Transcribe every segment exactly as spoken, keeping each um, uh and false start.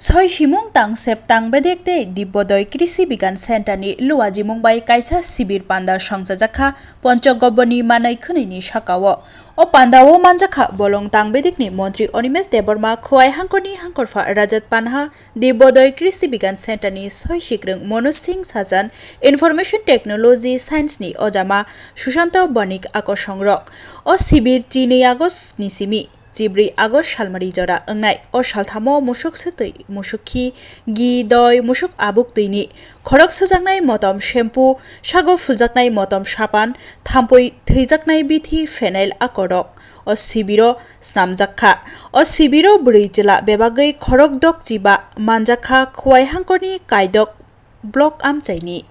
Soi simung tang sep tang bedek tei Dibbodoi Krishi Bigan Center ni luajimung bai kaisa sibir panda songchajakha Ponchok Goboni manai khwnwi ni sakao. O pandao manjakha bolong tang bedek ni montri Animesh Debbarma, Khowai hangkor ni hangkorpha Rajat Panha, Dibbodoi Krishi Bigan Center ni soi sikrwng Manoj Singh Sajan, Information Technology Science ni ojama Sushanta Banik akosong rok. O sibir chinwi August ni simi chibrwi August salmari jora wngnai. O salthamo musuk swtwi, musuk khi, gi, doi, musuk abuk twini, khorok sujaknai motom shampoo, sago phuljaknai motom sapan, thampui thwijaknai bithi phenyl akorok o sibiro snamjak kha. O sibiro bwrwi chwla bebagwi khorok dok chiba manjak kha Khowai hangkorni Kaidok block amchaini.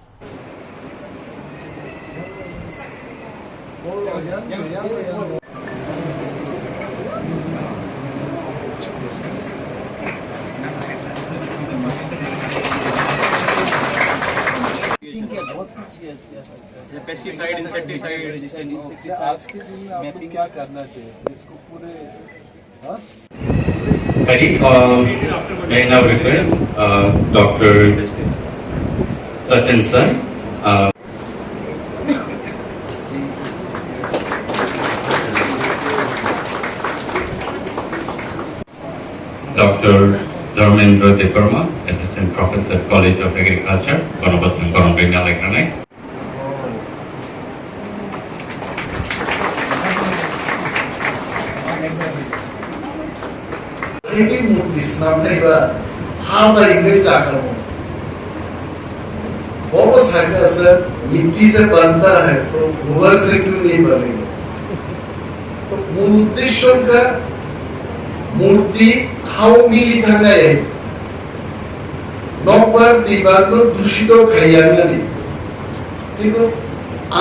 Pesticide, insecticide resistant. आज के दिन में आपको क्या करना चाहिए इसको पूरे? Very, uh, may I now request, uh, Doctor Sachin sir, uh, Doctor Dharmendra Debbarma, Assistant Professor, College of Agriculture, Banabastan, Gorong Bengal, Ekranai. Ini murti snamnai ba ha bai wngwi chakha. Bobo sakha sir, mitti se banta hai, to gobar se kyun nahi banega? To mul uddeshyo ka murti hao mili thangnai hai. Nokbar twibarno dushito khaiya wngnani. Kintu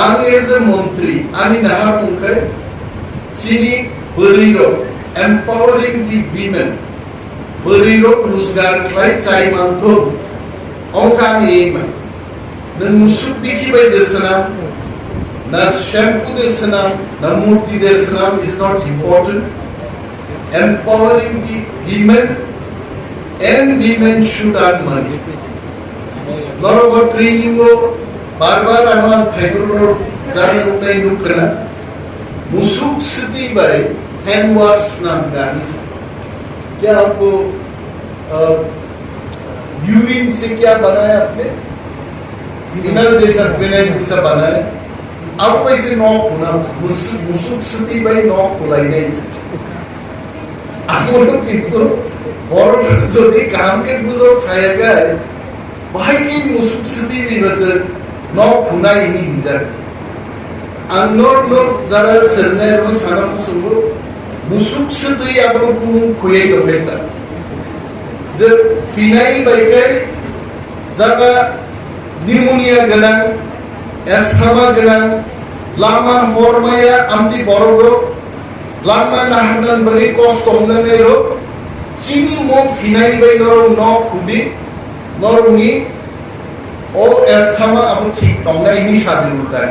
ang as a montri, ani naharmung khai chini bwrwirok, empowering the women, bwrwirok rojgar khlai chai manthok, ongkha ani aim hai. Nwng musuk bikhi bai de swnam, na shampoo de swnam, na murti de swnam is not important. Empowering the women and women should earn money. Norok o training o bar bar ano ang phaibro norok jani rok nai nuk khna. Musuk swtwi bai hand wash nam gani. Kya aapko, uh, urine se kya banaya aapne? Phenyl de sir, phenyl de sir banaya. Abo bai se nok khuna, mus-, musuk swtwi bai nok khulai nai. Amo kintu borok jodi kaham khe bujok saya khai, bahai khe musuk swtwi ni bwswk nok khunai hwnwi hinjak. Ang norok no jara swrwngnai rokno sana muchungo, musuk swtwi abono kunu khuyai tongkhe cha. Je phenyl bai khai jaga pneumonia gwnang, asthma gwnang, lama hor maya amtwi borok rok, lama naharnan bagwi kosto wngjaknai rok, chini mo phenyl bai norok nok khudi, norokni o asthma abo thik tongnai hwnwi sa di ultai.